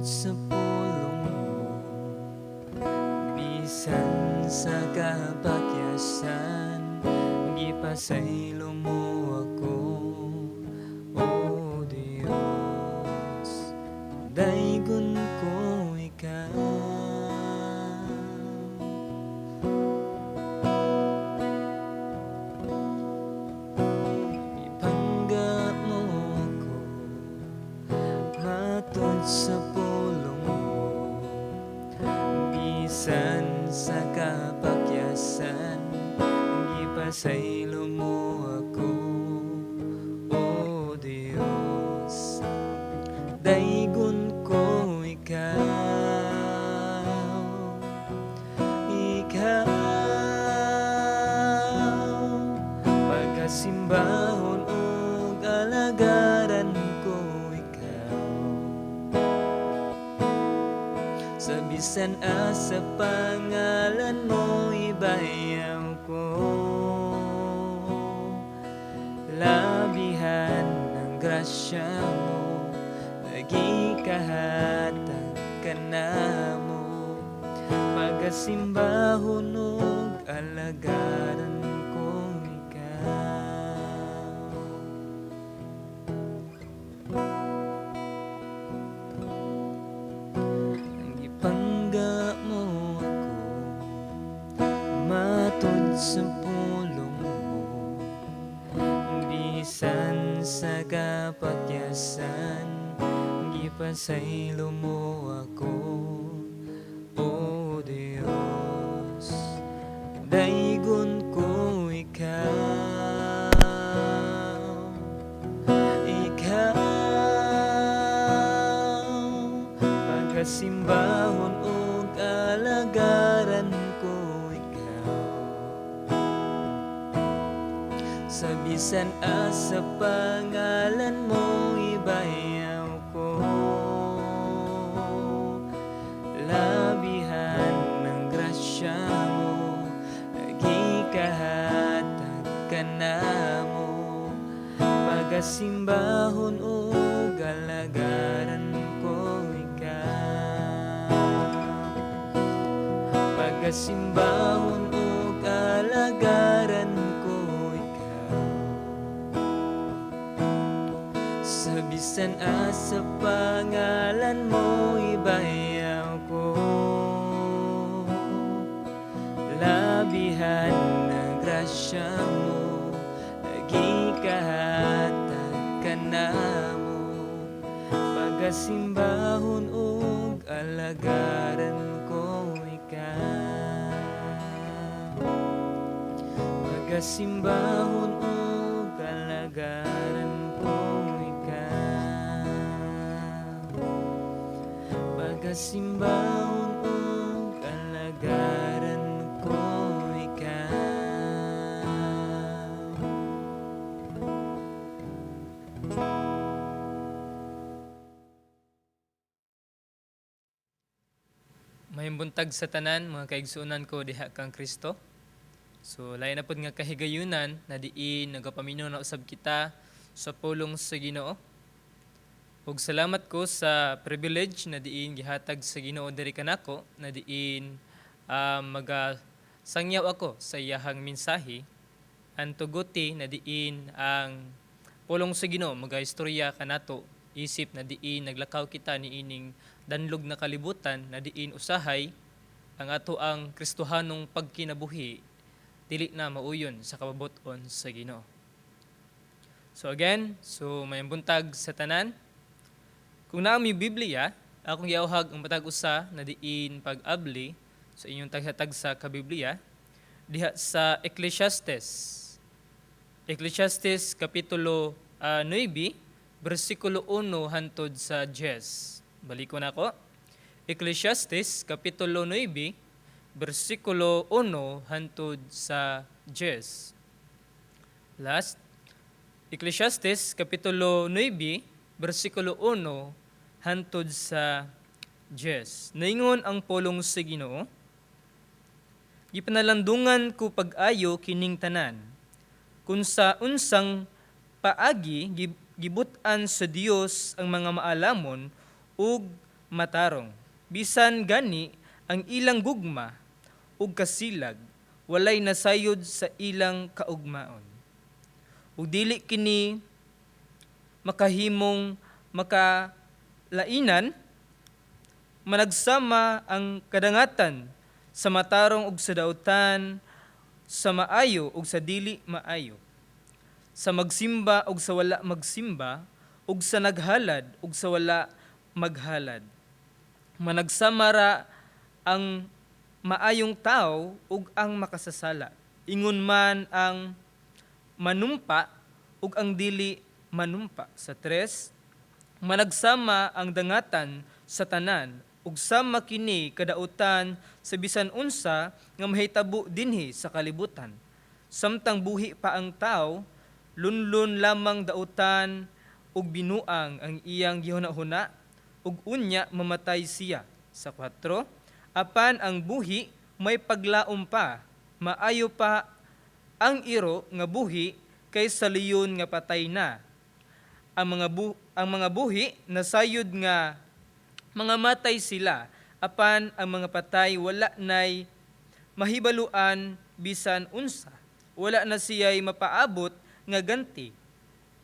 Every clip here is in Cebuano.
sa pulong mo, bisan sa kapakyasan, gipasaylo mo ako, O Dios. Daygon ko ikaw. Ipangga mo ako matod sa pulong mo, bisan sa kapakyasan, gipasaylo mo ako, O Dios. Daygon ko ikaw, ikaw. Pagkasimbahon ug alagaran ko ikaw, sa bisan asa pangalan mo ibayaw ko. Labihan ng grasya mo, nagikahatag ka na mo. Pagkasimbahon ug alagaran ko ikaw. Gipangga mo ako matud sa pulong mo, bisan sa kapakyasan, gipasaylo mo ako, O Dios. Daygon ko ikaw, ikaw. Pagkasimbahon ug alagaran ko ikaw, sa bisan asa pangalan mo ibayaw ko. Labihan ng grasya mo, nagikahatag ka na mo. Pagkasimbahon ug alagaran ko ikaw. Pagkasimbahon ug alagaran ko ikaw, sa bisan asa pangalan mo ibayaw ko. Labihan ng grasya mo, nagikahatag ka na mo. Pagkasimbahon ug alagaran ko ikaw. Pagkasimbahon ug alagaran ko ikaw. Pagkasimbahon ug alagaran ko ikaw. Maayong buntag sa tanan mga kaigsuonan ko diha kang Kristo. So lain na pud nga kahigayunan na diin nagapaminaw na usab kita sa pulong sa Ginoo. Ug salamat ko sa privilege na diin gihatag sa Ginoo diri kanako na diin maga sangyaw ako sa iyahang mensahe. Ang tuguti na diin ang pulong sa Ginoo magaistorya kanato isip na diin naglakaw kita niining danlog na kalibutan na diin usahay ang ato ang Kristohanong pagkinabuhi dili na mauyon sa kababot-on sa Ginoo. So again, so may buntag sa tanan. Kung naa mi Biblia, akong giauhag ang matag usa na diin pag-abli sa inyong tagsa-tagsa ka Biblia diha sa Ecclesiastes. Ecclesiastes kapitulo 9, bersikulo 1 hantod sa 10. Balikon ako. Ecclesiastes kapitulo 9, bersikulo 1 hantod sa 10. Last, Ecclesiastes kapitulo 9, bersikulo 1 hantod sa 10. Naingon ang pulong sa Ginoo, gipanalandungan ko pag-ayo kining tanan, kun sa unsang paagi gibut-an sa Dios ang mga maalamon ug matarong. Bisan gani ang ilang gugma ug kasilag walay nasayod sa ilang kaugmaon. Ug dili kini makahimong makalainan, managsama ang kadangatan sa matarong ug sa dautan, sa maayo ug sa dili maayo, sa magsimba ug sa wala magsimba, ug sa naghalad ug sa wala maghalad. Managsama ra ang maayong tao ug ang makasasala. Ingon man ang manumpa ug ang dili manumpa. Sa 3, managsama ang dangatan sa tanan ug sama kini kadautan sa bisan unsa nga mahitabo dinhi sa kalibutan. Samtang buhi pa ang tao, lunlun lamang dautan ug binuang ang iyang gihuna-huna ug unya mamatay siya. Sa 4, apan ang buhi may paglaom pa, maayo pa ang iro nga buhi kaysa leyon nga patay na. Ang mga buhi nasayod nga mga matay sila, apan ang mga patay wala nay mahibaluan bisan unsa. Wala na siya'y mapaabot nga ganti.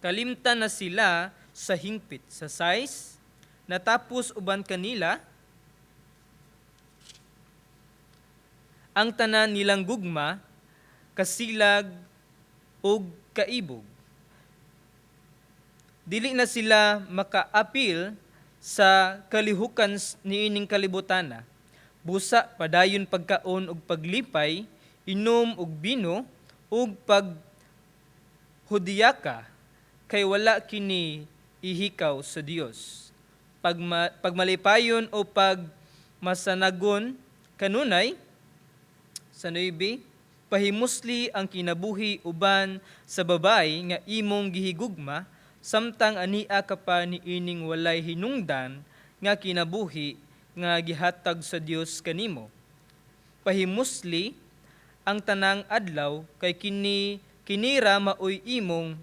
Kalimtan na sila sa hingpit. Sa 6, natapos uban kanila ang tanan nilang gugma, kasilag ug kaibog. Dili na sila makaapil sa kalihukan niining kalibutana. Busa padayon pagkaon ug paglipay, inom ug bino ug paghudiyaka, kay wala kini ihikaw sa Dios. Pagmalipayon o pagmasanagon kanunay. Sa 9, pahimusli ang kinabuhi uban sa babay nga imong gihigugma samtang ania ka pa niining walay hinungdan nga kinabuhi nga gihatag sa Dios kanimo. Pahimusli ang tanang adlaw kay kini kinira maoy imong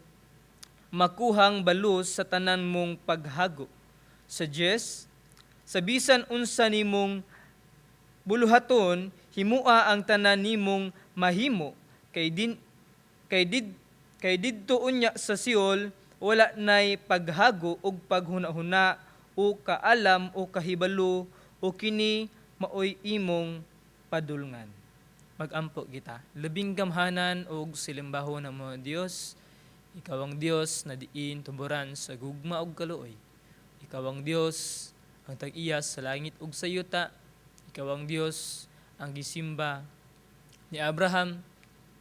makuhang balos sa tanan mong paghago. Sa 10, sa bisan unsa nimong buluhaton, himua ang tanan nimong mahimo kay didto unya sa Seol wala nay paghago ug paghuna-huna o kaalam o kahibalo o kini maoy imong padulngan. Magampo kita. Labing gamhanan og silimbahon ng mga Dios, ikaw ang Dios na diin tuburan sa gugma ug kaluoy. Ikaw ang Dios ang tag-iya sa langit ug sa yuta. Ikaw ang Dios ang gisimba ni Abraham,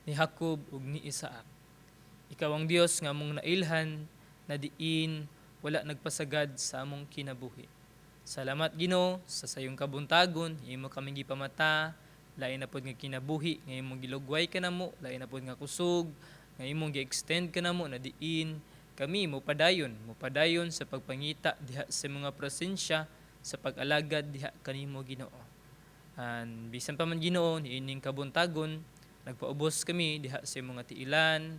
ni Jacob ug ni Isaac. Ikaw ang Dios nga among nailhan na diin wala nagpasagad sa among kinabuhi. Salamat, Ginoo, sa sayong kabuntagon, imo kaming gipamata, lain na pod nga kinabuhi nga imong gilugway kanamo, lain na pod nga kusog nga imong gi-extend kanamo na diin kami mo padayon sa pagpangita diha sa mga presensya sa pag-alagad diha kanimo, Ginoo. And bisan pa man, Ginoo, niining kabuntagon, nagpaubos kami diha sa mga tiilan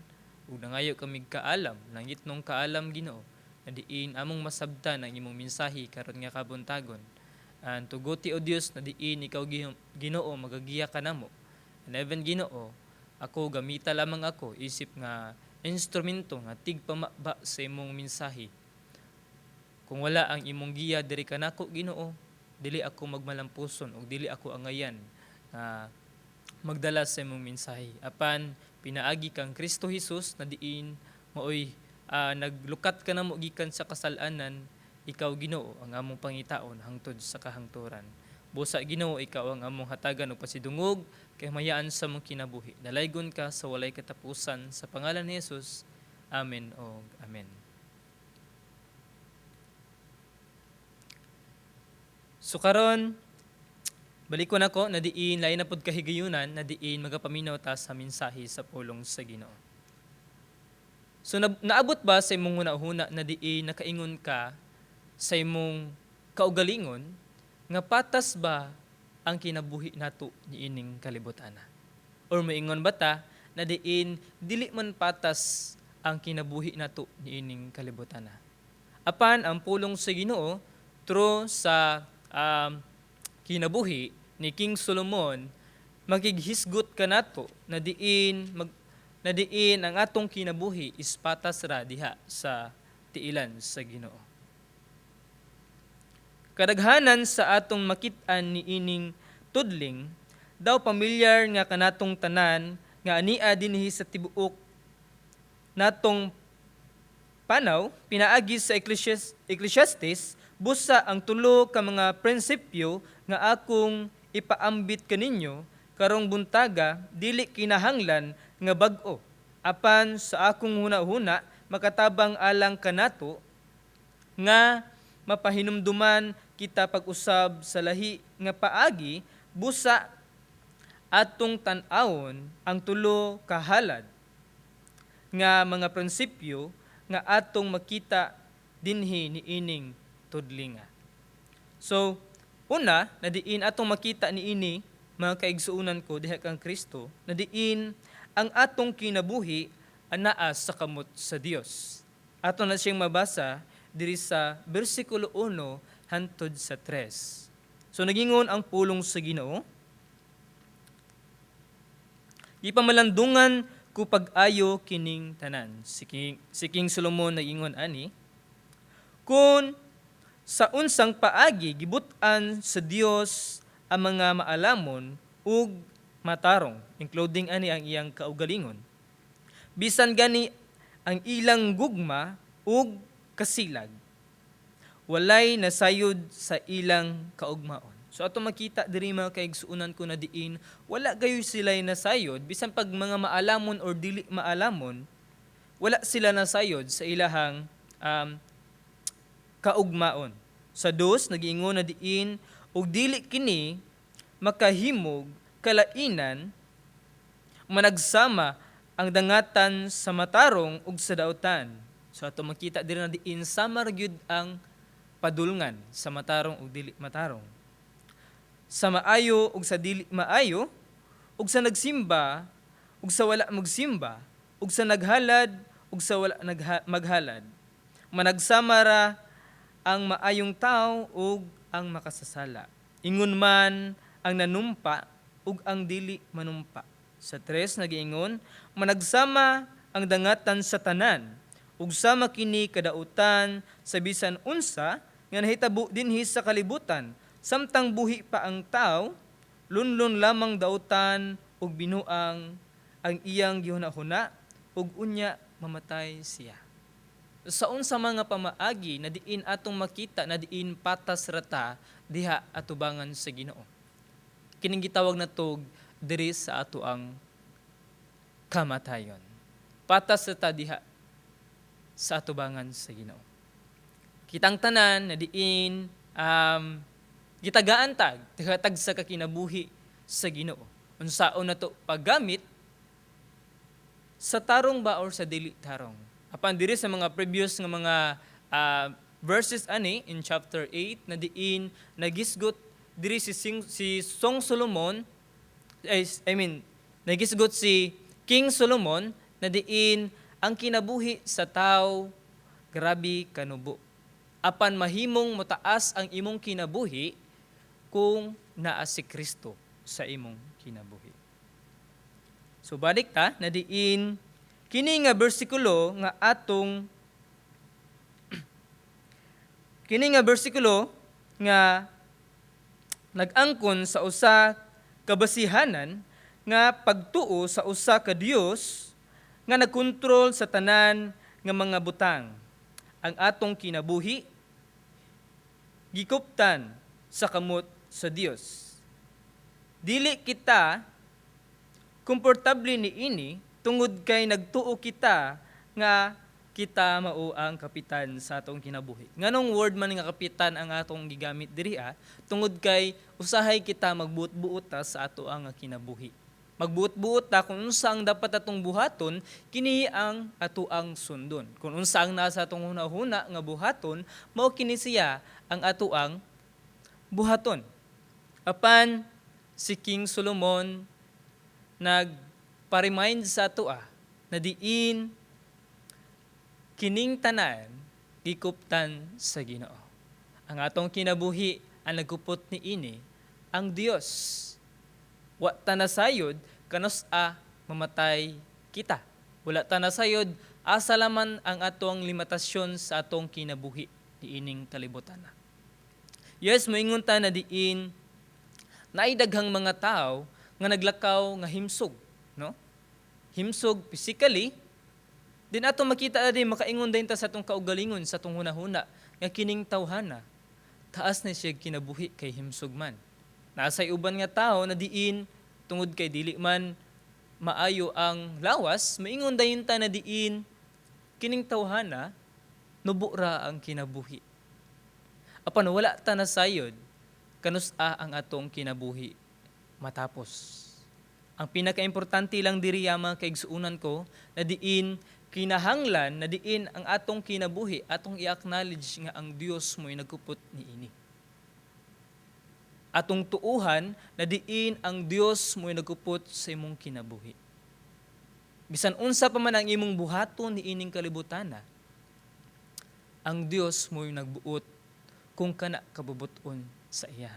ug nangayo kami kaalam, langitnong kaalam, Ginoo, na diin among masabtan ang imong mensahe karon nga kabuntagon. And tuguti, o Dios, na diin ikaw, Ginoo, magagiya kanamo. And even, Ginoo, ako gamita lamang ako isip nga instrumento nga tigpamaba sa imong mensahe. Kung wala ang imong giya diri kanako, Ginoo, dili ako magmalampuson ug dili ako angayan nga magdala sa imong mensahe. Apan pinaagi kang Kristo Jesus na diin maoy naglukat ka namo gikan sa kasalanan, ikaw, Ginoo, ang among pangitaon hangtod sa kahangturan. Busa, Ginoo, ikaw ang among hatagan og pasidungog kay mayaan sa among kinabuhi. Dalaygon ka sa walay katapusan sa pangalan ni Jesus. Amen og amen. So karon balikon ako na diin lain na pud kahigayunan na diin magapaminaw ta sa mensahe sa pulong sa Ginoo. So naabot ba sa imong hunahuna na diin nakaingon ka sa imong kaugalingon nga patas ba ang kinabuhi nato niining kalibutana? Or moingon ba ta na diin dili man patas ang kinabuhi nato niining kalibutana? Apan ang pulong sa Ginoo Through sa kinabuhi ni King Solomon, makighisgot kanato na diin ang atong kinabuhi is patas ra diha sa tiilan sa Ginoo. Kadaghanan sa atong makit-an niining tudling daw pamilyar nga kanatong tanan nga ania dinhi sa tibuok natong panaw pinaagi sa Ecclesiastes. Busa ang tulo ka mga prinsipyo nga akong ipaambit kaninyo karong buntaga dili kinahanglan nga bag-o, apan sa akong huna-huna makatabang alang kanato nga mapahinumduman kita pag-usab sa lahi nga paagi, busa atong tan-awon ang tulo ka halad nga mga prinsipyo nga atong makita dinhi niining tudlinga. So, una, na diin atong makita niini, mga kaigsuonan ko diha kang Kristo, na diin ang atong kinabuhi anaa sa kamot sa Dios. Ato na siyang mabasa diri sa bersikulo 1 hantod sa 3. So nagingon ang pulong sa Ginoo, "Gipamalandungan ko pag-ayo kining tanan." Si King Solomon nagingon ani, "Kung sa unsang paagi gibut-an sa Dios ang mga maalamon ug matarong," including ani ang iyang kaugalingon, "bisan gani ang ilang gugma ug kasilag, walay nasayod sa ilang kaugmaon." So ato makita diri, mga kaigsuonan ko, na diin wala gayo sila nasayod bisan pag mga maalamon or dili maalamon, wala sila nasayod sa ilahang kaugmaon. Sa 2, nagiingon na diin ug dili kini makahimog kalainan, managsama ang dangatan sa matarong ug sa dautan. So ato makita diri na diin sama ra gyud ang padulngan sa matarong ug dili matarong. Sa maayo ug sa dili maayo, ug sa nagsimba ug sa wala magsimba, ug sa naghalad ug sa wala maghalad. Managsama ra ang maayong tao ug ang makasasala. Ingon man ang nanumpa ug ang dili manumpa. Sa 3, nagiingon, managsama ang dangatan sa tanan ug sama kini kadautan sa bisan unsa nga nahitabo dinhi sa kalibutan samtang buhi pa ang tao, lunlon lamang dautan ug binuang ang iyang gihuna-huna ug unya mamatay siya. Sa unsa mga pamaagi na diin atong makita na diin patas rata diha atubangan sa Ginoo? Kining gitawag natog diri sa ato ang kamatayon. Patas rata diha sa atubangan sa Ginoo. Kitang tanan na diin gitagaan tag tag sa kakinabuhi sa Ginoo. Unsaon nato paggamit, sa tarong ba or sa dili tarong? Apan diri sa mga previous nga mga verses ani in chapter 8 na diin nagisgot diri si Song Solomon, I mean, nagisgot si King Solomon na diin ang kinabuhi sa tao grabe kanubo. Apan mahimong motaas ang imong kinabuhi kung naa si Kristo sa imong kinabuhi. So balik ta na diin kini nga bersikulo nga nag-angkon sa usa ka basihanan nga pagtuo sa usa ka Dios nga nagkontrol sa tanan nga mga butang. Ang atong kinabuhi gikuptan sa kamot sa Dios. Dili kita komportable niini tungod kay nagtuo kita nga kita mao ang kapitan sa atong kinabuhi. Nganong word man nga kapitan ang atong gigamit diri ah? Tungod kay usahay kita magbuot-buot ta sa ato ang kinabuhi. Magbuot-buot ta kung unsa ang dapat atong buhaton, kini ang ato ang sundon. Kung unsa ang nasa atong hunahuna nga buhaton, mao kini siya ang ato ang buhaton. Apan si King Solomon nagpa-remind sa ato na diin kining tanan gikuptan sa Ginoo. Ang atong kinabuhi, ang nagkupot ni ini ang Dios. Wa ta nasayod kanus-a mamatay kita. Wala ta nasayod asa laman ang atong limitasyon sa atong kinabuhi niining kalibutan. Yes, moingon ta na diin naay daghang mga tao nga naglakaw nga himsog, no? Himsog physically, din ato makita din, makaingon din ta sa atong kaugalingon, sa atong hunahuna nga kining tawhana taas na siya kinabuhi kay himsog man. Nasay uban nga tao na diin tungod kay dili man maayo ang lawas, maingon dayon ta na diin kining tawhana nubo ra ang kinabuhi. Apan wala ta nasayod kanus-a ang atong kinabuhi matapos. Ang pinakaimportante lang diri, mga kaigsuonan ko, na diin kinahanglan na diin ang atong kinabuhi atong i-acknowledge nga ang Dios mo'y nagkupot niini. Atong tuuhan na diin ang Dios mo'y nagkupot sa imong kinabuhi. Bisan unsa pa man ang imong buhaton niining kalibutan, ang Dios mo'y nagbuot kung kana kabubuton sa iya.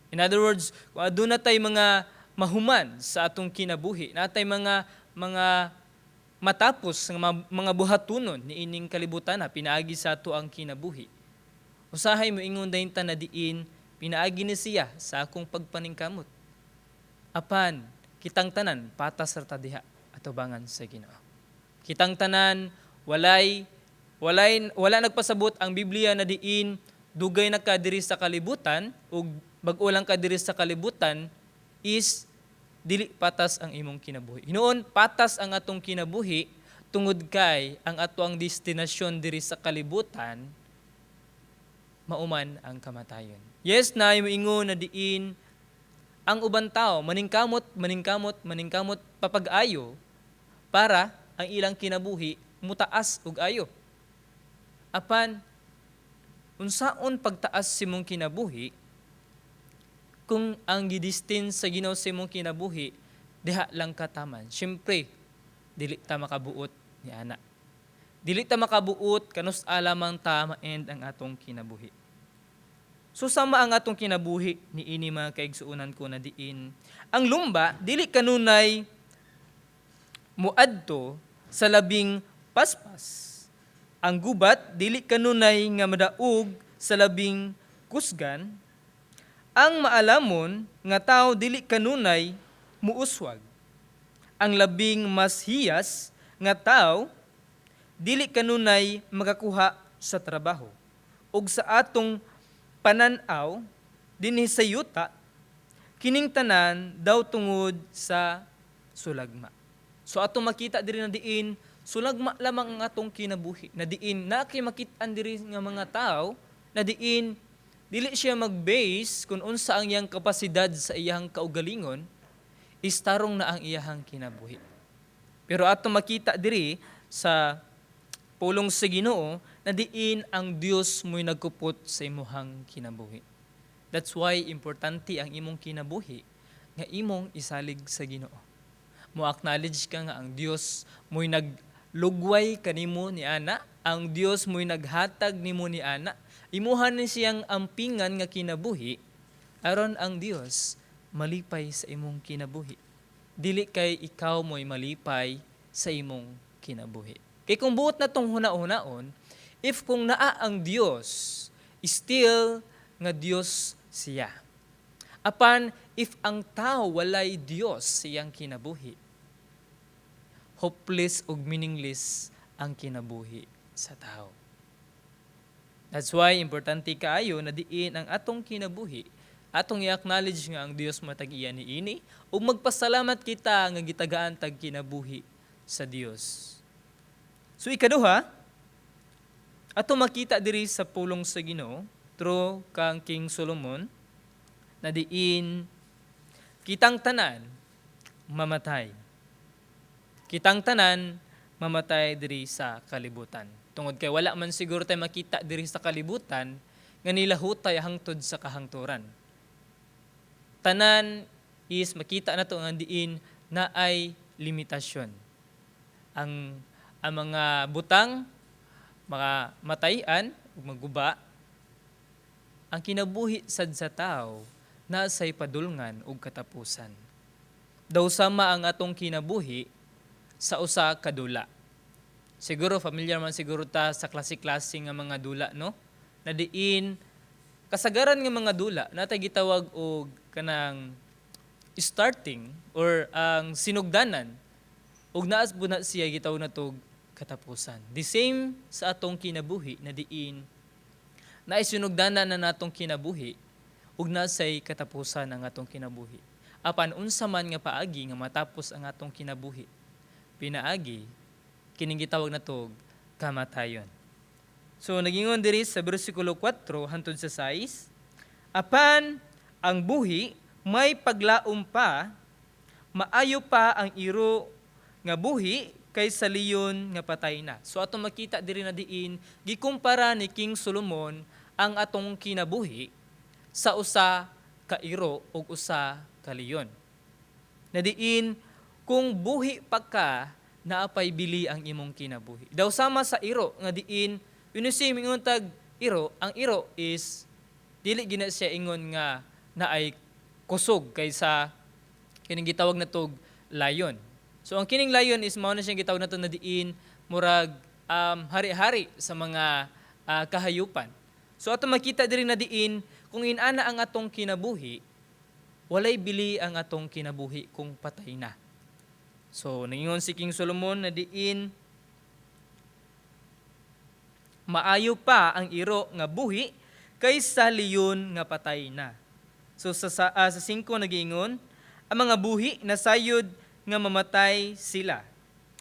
In other words, kung aduna tay mga mahuman sa atong kinabuhi, natay mga matapos nga mga buhatunon niining kalibutan na pinaagi sa ato ang kinabuhi. Usahay mo ingon dayon ta na diin pinaagi ni siya sa akong pagpaningkamot. Apan kitang tanan patas ra ta diha atubangan sa Ginoo. Kitang tanan walay walay wala nagpasabot ang Biblia na diin dugay na ka diri sa kalibutan ug bag-o lang ka diri sa kalibutan is dili patas ang imong kinabuhi. Hinuon patas ang atong kinabuhi tungod kay ang ato ang destinasyon diri sa kalibutan mauman ang kamatayon. Yes, na ingon na diin ang uban tao maningkamot, maningkamot, maningkamot papag-ayo para ang ilang kinabuhi mutaas og ayo. Apan unsaon pagtaas sa imong kinabuhi kung ang gidestin sa Ginoo sa imong kinabuhi diha lang kataman? Syempre, dili ta makabuot ni ana. Dili ta makabuot kanus-a lamang ta ma-end ang atong kinabuhi. So sama ang atong kinabuhi ni ini, mga kaigsuonan ko, na diin ang lumba dili kanunay muadto sa labing paspas. Ang gubat dili kanunay nga madaog sa labing kusgan. Ang maalamon nga tao dili kanunay muuswag. Ang labing mas hiyas nga tao dili kanunay makakuha sa trabaho. Ug sa atong panan-aw dinhi sa yuta, kining tanan daw tungod sa sulagma. So atong makita diri na diin sulagma lamang ang atong kinabuhi. Na diin na kay makit-an diri nga mga tao na diin dili siya mag-base kung unsa ang iyang kapasidad sa iyang kaugalingon, is tarong na ang iyahang kinabuhi. Pero atong makita diri sa pulong sa Ginoo na diin ang Dios mo'y nagkupot sa imuhang kinabuhi. That's why importante ang imong kinabuhi nga imong isalig sa Ginoo. Mo acknowledge ka nga ang Dios mo'y naglugway kanimo ni ana, ang Dios mo'y naghatag nimo ni ana. Imuhan ni siyang ampingan nga kinabuhi aron ang Dios malipay sa imong kinabuhi. Dili kay ikaw mo'y malipay sa imong kinabuhi. Kay kung buot na tong huna-hunaon, if kung naa ang Dios, still nga Dios siya. Apan if ang tao walay Dios siyang kinabuhi, hopeless ug meaningless ang kinabuhi sa tao. That's why importante kaayo na diin ang atong kinabuhi, atong i-acknowledge nga ang Dios matag-iya ni ini ug magpasalamat kita nga gitagaan tag kinabuhi sa Dios. So ikaduha, ato makita diri sa pulong sa Ginoo through kang King Solomon na diin kitang tanan mamatay. Kitang tanan mamatay diri sa kalibutan. Tungod kay wala man siguro tay makita diri sa kalibutan nga nilahutay hangtod sa kahangturan. Tanan is makita nato nga diin na ay limitasyon. Ang mga butang mga matayan ug maguba. Ang kinabuhi sad sa tao nasay padulngan ug katapusan. Daw sama ang atong kinabuhi sa usa ka dula. Siguro familiar man siguro ta sa klase-klase nga mga dula, no? Na diin kasagaran nga mga dula natay gitawag og kanang starting or ang sinugdanan ug naas na siya gitawag natog katapusan. The same sa atong kinabuhi na diin naay sinugdanan na natong kinabuhi ug nasay katapusan ang atong kinabuhi. Apan unsa man nga paagi nga matapos ang atong kinabuhi, pinaagi kining gitawag natog kamatayon. So nagingon diri sa bersikulo 4 hantod sa 6, apan ang buhi may paglaom pa, maayo pa ang iro nga buhi kaysa leon nga patay na. So atong makita diri na diin gikumpara ni King Solomon ang atong kinabuhi sa usa ka iro ug usa ka leon. Na diin kung buhi pa ka, naapay bili ang imong kinabuhi. Daw sama sa iro nga diin when you say mingon tag iro, ang iro is dili gina siya ingon nga naay kusog kaysa kining gitawag na tog lion. So ang kining lion is mao na siyang gitawag nato na diin murag hari-hari sa mga kahayupan. So ato makita diri na diin kung inana ang atong kinabuhi, walay bili ang atong kinabuhi kung patay na. So ningon si King Solomon na diin maayo pa ang iro nga buhi kaysa leon nga patay na. So sa 5 nagiingon, ang mga buhi nasayod nga mamatay sila.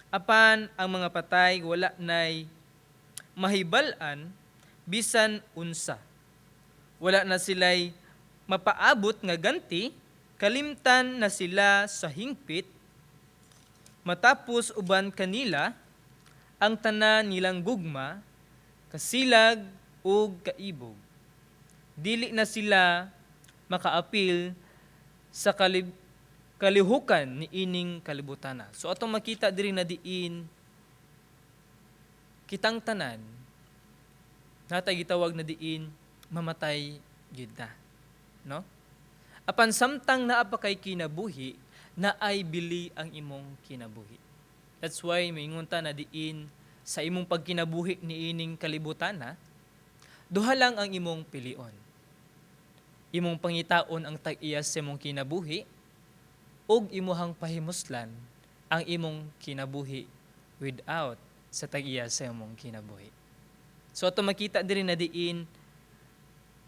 Apan ang mga patay wala nay mahibal-an bisan unsa. Wala na sila'y mapaabot nga ganti, kalimtan na sila sa hingpit, matapos uban kanila ang tanan nilang gugma, kasilag ug kaibog. Dili na sila makaapil sa kalihukan ni ining kalibutana. So atong makita diri na diin kitang tanan natay gitawag na diin mamatay gyud na. No? Apan samtang naa pa kay kinabuhi, naay bili ang imong kinabuhi. That's why maingon ta na diin sa imong pagkinabuhi ni ining kalibutana, duha lang ang imong pilion. Imong pangitaon ang tag-iya sa imong kinabuhi ug imuhang pahimuslan ang imong kinabuhi without sa tag-iya sa imong kinabuhi. So ato makita diri na diin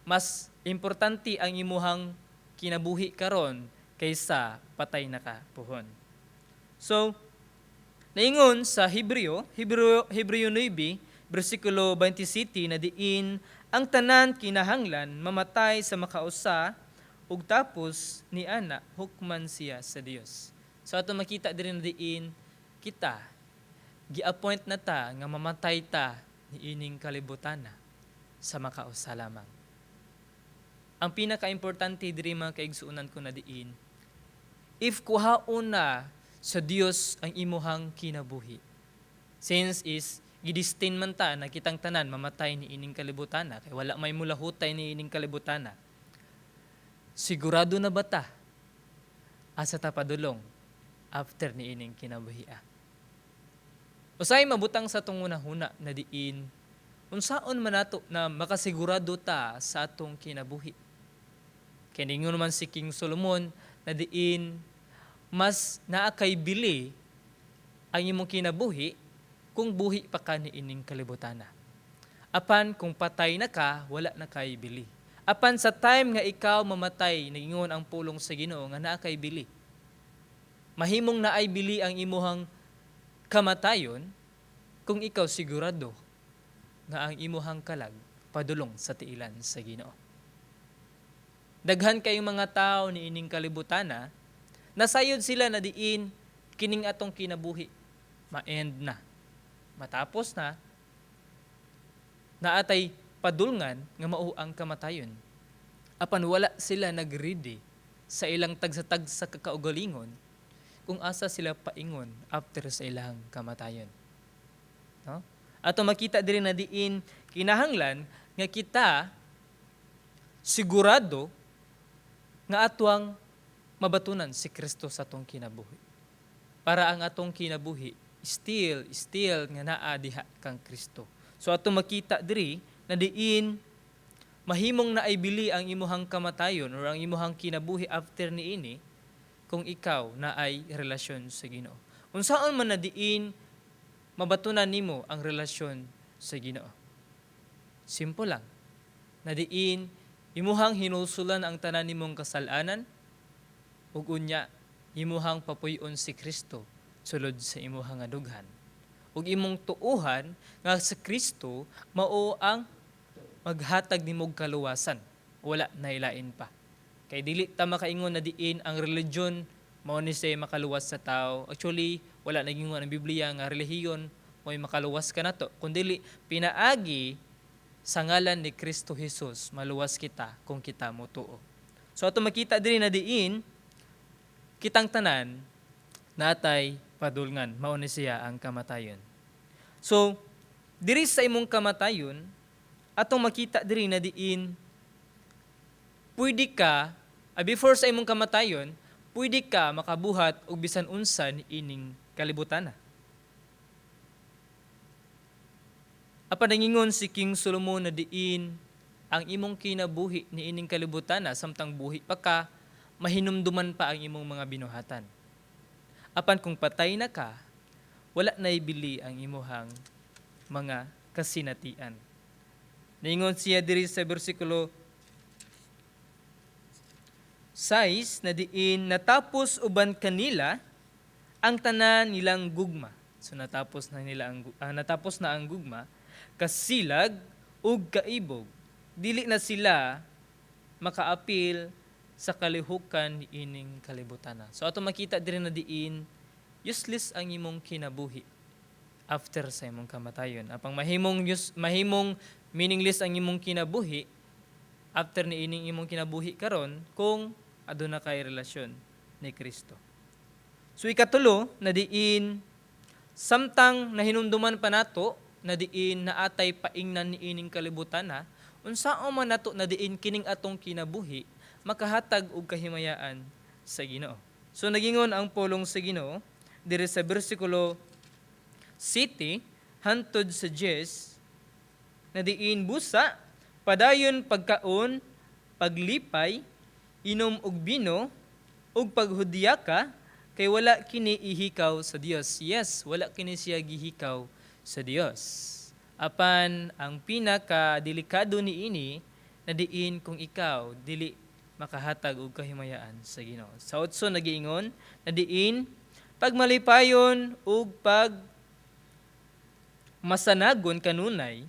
mas importante ang imuhang kinabuhi karon kaysa patay na ka puhon. So naingon sa Hebreo 9, bersikulo 27 na diin ang tanan kinahanglan mamatay sa makausa ug tapos ni ana hukman siya sa Dios. So ato makita diri na diin kita gi-appoint na ta nga mamatay ta niining kalibutana sa makausa lamang. Ang pinaka-importante diri, mga kaigsuonan ko, na diin if kuhaon na sa Dios ang imuhang kinabuhi. Since is gidestined man ta na kitang tanan mamatay ni ining kalibutana kay wala may mulahutay ni ining kalibutana. Sigurado na ba ta asa ta padulong after ni ining kinabuhi? Usay mabutang sa atong hunahuna na diin unsaon man nato na makasigurado ta sa atong kinabuhi? Kay ningon man si King Solomon na diin mas naa kay bili ang imong kinabuhi kung buhi pa ka ni ining kalibutana. Apan kung patay na ka, wala na kay bili. Apan sa time nga ikaw mamatay, nagingon ang pulong sa Ginoo nga naa kay bili. Mahimong naay bili ang imuhang kamatayon kung ikaw sigurado nga ang imuhang kalag padulong sa tiilan sa Ginoo. Daghan kayong mga tao ni ining kalibutana, nasayod sila na diin kining atong kinabuhi ma-end na. Matapos na, naatay padulngan nga mao ang kamatayon. Apan wala sila nagready sa ilang tagsa-tagsa kakaugalingon kung asa sila paingon after sa ilang kamatayon. No? Ato makita diri na diin kinahanglan nga kita Sigurado nga atuang mabatunan si Kristo sa atong kinabuhi. Para ang atong kinabuhi still still nga naa diha kang Kristo. So atong makita diri na diin mahimong naay bili ang imuhang kamatayon or ang imuhang kinabuhi after niini kung ikaw naay relasyon sa Ginoo. Unsaon man na diin mabatunan nimo ang relasyon sa Ginoo? Simple lang. Na diin imuhang hinulsulan ang tanan nimong kasalanan ug unya imuhang papuy-on si Kristo sulod sa imuhang nga dughan. Ug imong tuuhan nga sa Kristo mao ang maghatag nimog kaluwasan. Wala na ilain pa. Kay dili ta makaingon na diin ang religion mao ni siya makaluwas sa tao. Actually, wala nagingon ang Biblia nga relihiyon mo'y makaluwas ka nato. Kundili pinaagi sa ngalan ni Kristo Jesus maluwas kita kung kita motuo. So ato makita diri na diin kitang tanan natay padulngan, mao ni siya ang kamatayon. So diri sa imong kamatayon, atong makita diri na diin pwede ka before sa imong kamatayon, pwede ka makabuhat og bisan unsa ining kalibutan. Apan nangingon si King Solomon na diin ang imong kinabuhi ni ining kalibutan samtang buhi pa ka, mahinumduman pa ang imong mga binuhatan. Apan kung patay na ka, wala na ibili ang imuhang mga kasinatian. Ningon siya diri sa bersikulo 6 na diin natapos uban kanila ang tanan nilang gugma. So natapos na ang gugma, kasilag ug kaibog. Dili na sila makaapil sa kalihukan ining kalibutan. So ato makita diri na diin useless ang imong kinabuhi after sa imong kamatayon. Apang mahimong meaningless ang imong kinabuhi after ni ining imong kinabuhi karon kung aduna kay relasyon ni Kristo. So ikatulo na diin samtang nahinumduman pa nato na diin naatay paingnan ni ining kalibutan na, unsaon man nato na diin kining atong kinabuhi makahatag og kahimayaan sa Ginoo. So nagingon ang pulong sa Ginoo diri sa bersikulo 7 hantod sa 10 na diin busa padayon pagkaon, paglipay, inom og bino ug paghudyaka kay wala kini ihikaw sa Dios. Yes, wala kini siya gihikaw sa Dios. Apan ang pinaka delikado niini na diin kung ikaw dili makahatag og kahimayaan sa Ginoo. Sa 8 nagiingon na diin pagmalipayon ug pag masanagon kanunay,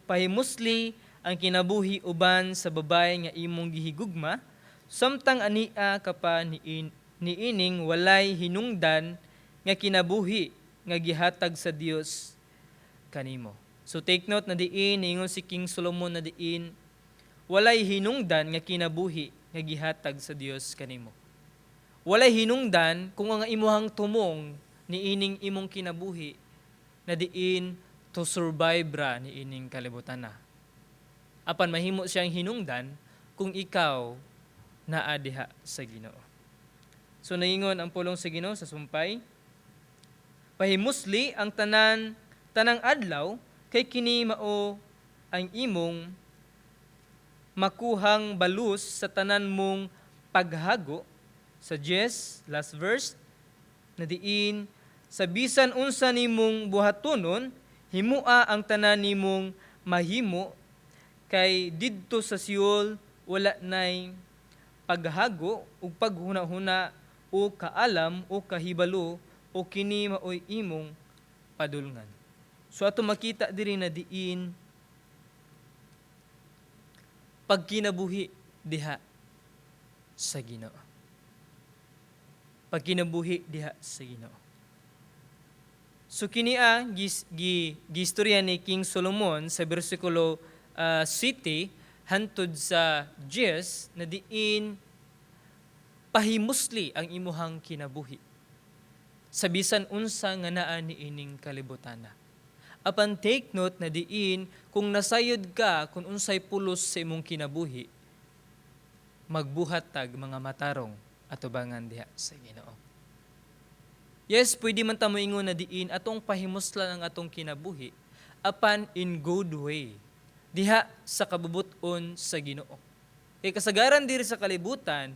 pahimusli ang kinabuhi uban sa babae nga imong gihigugma samtang ania ka pa niining walay hinungdan nga kinabuhi nga gihatag sa Dios kanimo. So take note na diin niingon si King Solomon na diin walay hinungdan nga kinabuhi nga gihatag sa Dios kanimo. Walay hinungdan kung ang imuhang tumong niining imong kinabuhi na diin to survive ra niining kalibutan na. Apan mahimo siyang hinungdan kung ikaw naa diha sa Ginoo. So naingon ang pulong sa Ginoo sa sumpay, pahimusli ang tanang adlaw kay kini mao ang imong makuhang balus sa tanan mong paghago. Sa 10, last verse, na diin sa bisan unsa nimong buhatonon, himua ang tanan nimong mahimo kay didto sa Seol wala nay paghago ug paghuna-huna o kaalam o kahibalo o kini maoy imong padulngan. So ato makita diri na diin pagkinabuhi diha sa Ginoo. Pagkinabuhi diha sa Ginoo. So kini ang gistorya ni King Solomon sa bersikulo 7 hantod sa 10 na diin pahimusli ang imuhang kinabuhi sa bisan unsa nga naa niining kalibutana. Apan take note na diin kung nasayod ka kung unsay pulos sa imong kinabuhi, magbuhat tag mga matarong atubangan diha sa Ginoo. Yes, pwede man ta moingon na diin atong pahimuslan ang atong kinabuhi, apan in good way, diha sa kabubuton sa Ginoo. Kay kasagaran diri sa kalibutan,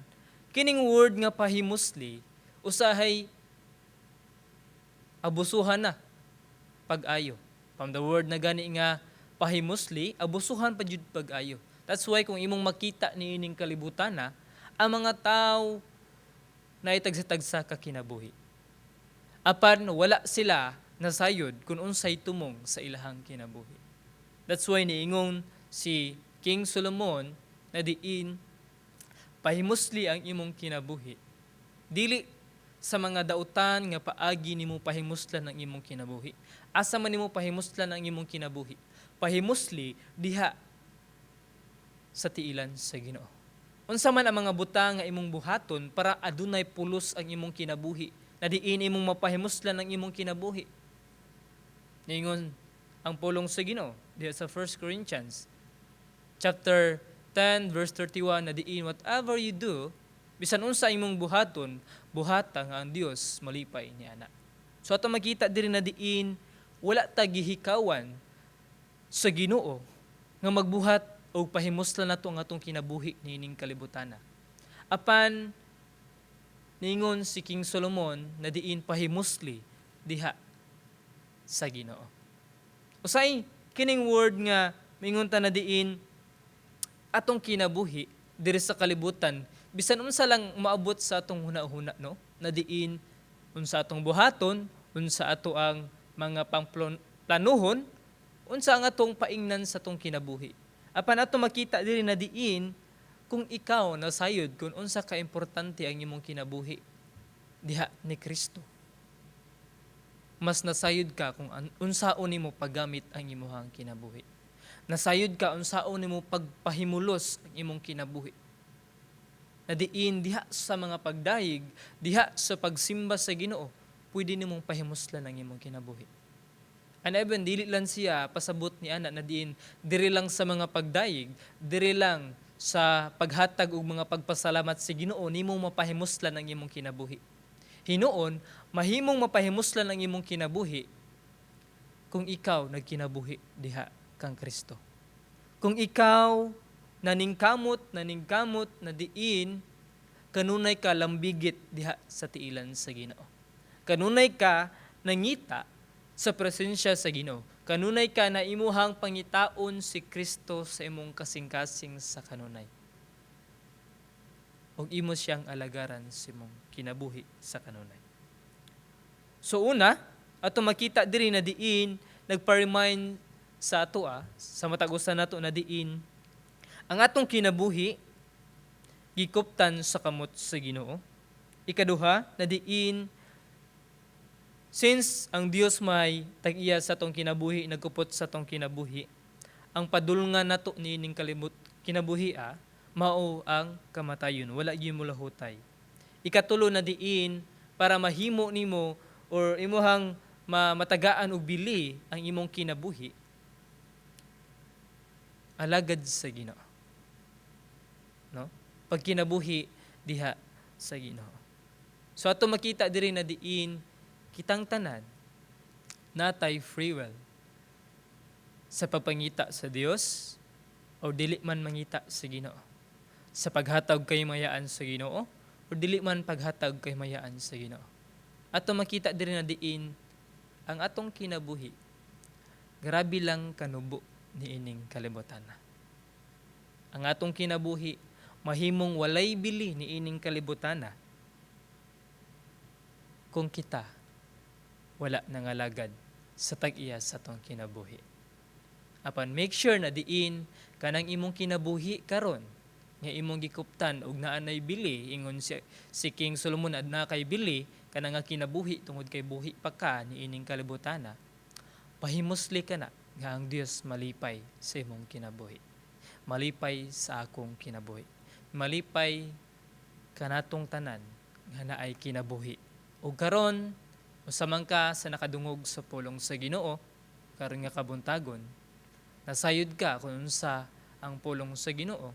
kining word nga pahimusli usahay abusuhan na pag-ayo. From the word na gani nga pahimusli, abusuhan pa jud pag-ayo. That's why kung imong makita niining kalibutan na, ang mga tao na itagsa-tagsa ka kinabuhi. Apan wala sila nasayod kung unsay tumong sa ilahang kinabuhi. That's why niingon si King Solomon na diin pahimusli ang imong kinabuhi. Dili sa mga dautan nga paagi nimo pahimuslan ang imong kinabuhi. Asa man nimo pahimuslan ang imong kinabuhi? Pahimusli diha sa tiilan sa Ginoo. Unsa man ang mga butang nga imong buhaton para adunay pulos ang imong kinabuhi, na diin imong mapahimuslan ang imong kinabuhi? Niingon ang pulong sa Ginoo diha sa 1 Corinthians chapter 10 verse 31 na diin whatever you do, bisan unsa imong buhaton, buhata nga ang Dios malipay ni ana. So ato makita diri na diin wala ta gihikawan sa Ginoo nga magbuhat og pahimuslan nato ang atong kinabuhi niining kalibutan. Apan niingon si King Solomon na diin pahimusli diha sa Ginoo. Usay kining word nga mingon ta na diin atong kinabuhi diri sa kalibutan, bisan unsa lang maabot sa atong huna-huna, no, na diin unsa atong buhaton, unsa ato ang mga pangplanuhon, unsa ang atong paingnan sa atong kinabuhi. Apan ato makita diri na diin kung ikaw nasayod kung unsa ka importante ang imong kinabuhi diha ni Kristo, mas nasayod ka kung unsaon nimo paggamit ang imong kinabuhi. Nasayod ka unsaon nimo pagpahimulos ang imong kinabuhi. Na diin diha sa mga pagdayeg, diha sa pagsimba sa Ginoo, pwede nimong pahimuslan ang imong kinabuhi. And even dili lang siya pasabot ni ana na diin diri lang sa mga pagdayeg, diri lang sa paghatag og mga pagpasalamat sa Ginoo nimong mapahimuslan ang imong kinabuhi. Hinuon, mahimong mapahimuslan ang imong kinabuhi kung ikaw nagkinabuhi diha kang Kristo. Kung ikaw naningkamot na diin kanunay ka lambigit diha sa tiilan sa Ginoo. Kanunay ka nangita sa presensya sa Ginoo. Kanunay ka na imuhang pangitaon si Kristo sa imong kasing-kasing sa kanunay. Og imo siyang alagaran sa imong kinabuhi sa kanunay. So una, ato makita diri na diin nagpa-remind sa ato sa matag usa nato na diin ang atong kinabuhi gikuptan sa kamot sa Ginoo. Ikaduha, na diin since ang Dios may tag-iya sa atong kinabuhi, nagkupot sa atong kinabuhi, ang padulngan nato niining kalimut kinabuhi mao ang kamatayon, wala gyud mo lahutay. Ikatulo na diin para mahimo nimo or imuhang matagaan og bili ang imong kinabuhi, alagad sa Ginoo. No? Pagkinabuhi diha sa Ginoo. So ato makita diri na diin kitang tanan natay free will sa pagpangita sa Dios o dili man mangita sa Ginoo. Sa paghatag kay mayaan sa Ginoo o dili man paghatag kay mayaan sa Ginoo. Ato makita diri na diin ang atong kinabuhi grabe lang kanubo niining kalibutan. Ang atong kinabuhi mahimong walay bili niining kalibutan kung kita wala nangalagad sa tag-iya sa atong kinabuhi. Apan make sure na diin kanang imong kinabuhi karon nga imong gikuptan og naanay bili, ingon si King Solomon, adna kay bili kanang nga kinabuhi tungod kay buhi pa ka niining kalibutana, pahimusli ka na nga ang Dios malipay sa imong kinabuhi. Malipay sa akong kinabuhi. Malipay kanatong tanan nga naay kinabuhi. Ug karon usa man ka sa nakadungog sa pulong sa Ginoo, Karon nga kabuntagon, nasayod ka kung unsa ang pulong sa Ginoo,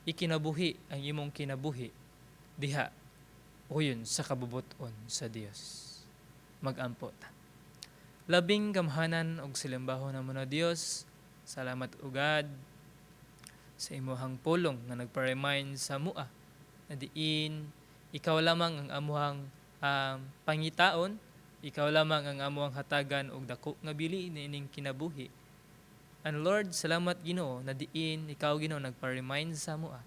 ikinabuhi ang imong kinabuhi diha uyon sa kabubuton sa Dios. Magampo ta. Labing gamhanan og silimbahon namo na Dios, salamat ugad sa imuhang pulong nga nagpa-remind sa mua na diin ikaw lamang ang amuhang pangitaon, ikaw lamang ang amuhang hatagan og dako nga bili niining kinabuhi. And Lord, salamat Ginoo na diin ikaw, Ginoo, nagpa-remind sa mua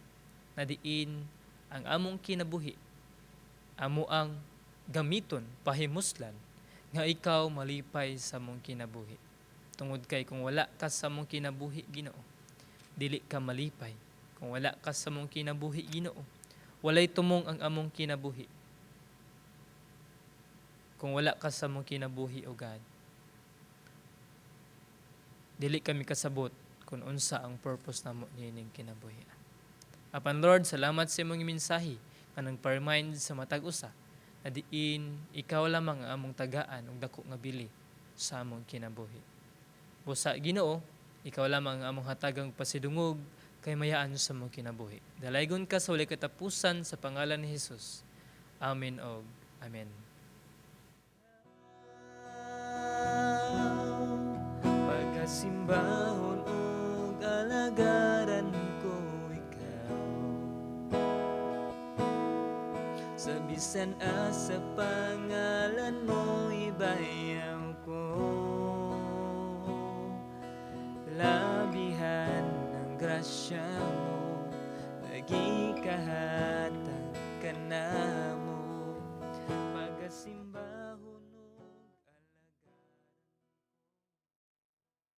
na diin ang among kinabuhi amo ang gamiton pahimuslan nga ikaw malipay sa among kinabuhi. Tungod kay kung wala ka sa among kinabuhi, Ginoo, dili ka malipay. Kung wala ka sa among kinabuhi, Ginoo, walay tumong ang among kinabuhi. Kung wala ka sa among kinabuhi, O God, dili kami kasabot kung unsa ang purpose namo niining kinabuhi. Apan Lord, salamat sa imong mensahe nga nagpa-remind sa matag usa na diin ikaw lamang ang among tagaan og dako nga bili sa among kinabuhi. Busa Ginoo, ikaw lamang ang among hatagang pasidungog kay mayaan sa among kinabuhi. Dalaygon ka sa walay katapusan sa pangalan ni Jesus. Amen og amen. Pagkasimbahon ug alagaran ko ikaw sa bisan asa, pangalan mo ibayaw ko. Labihan ng grasya.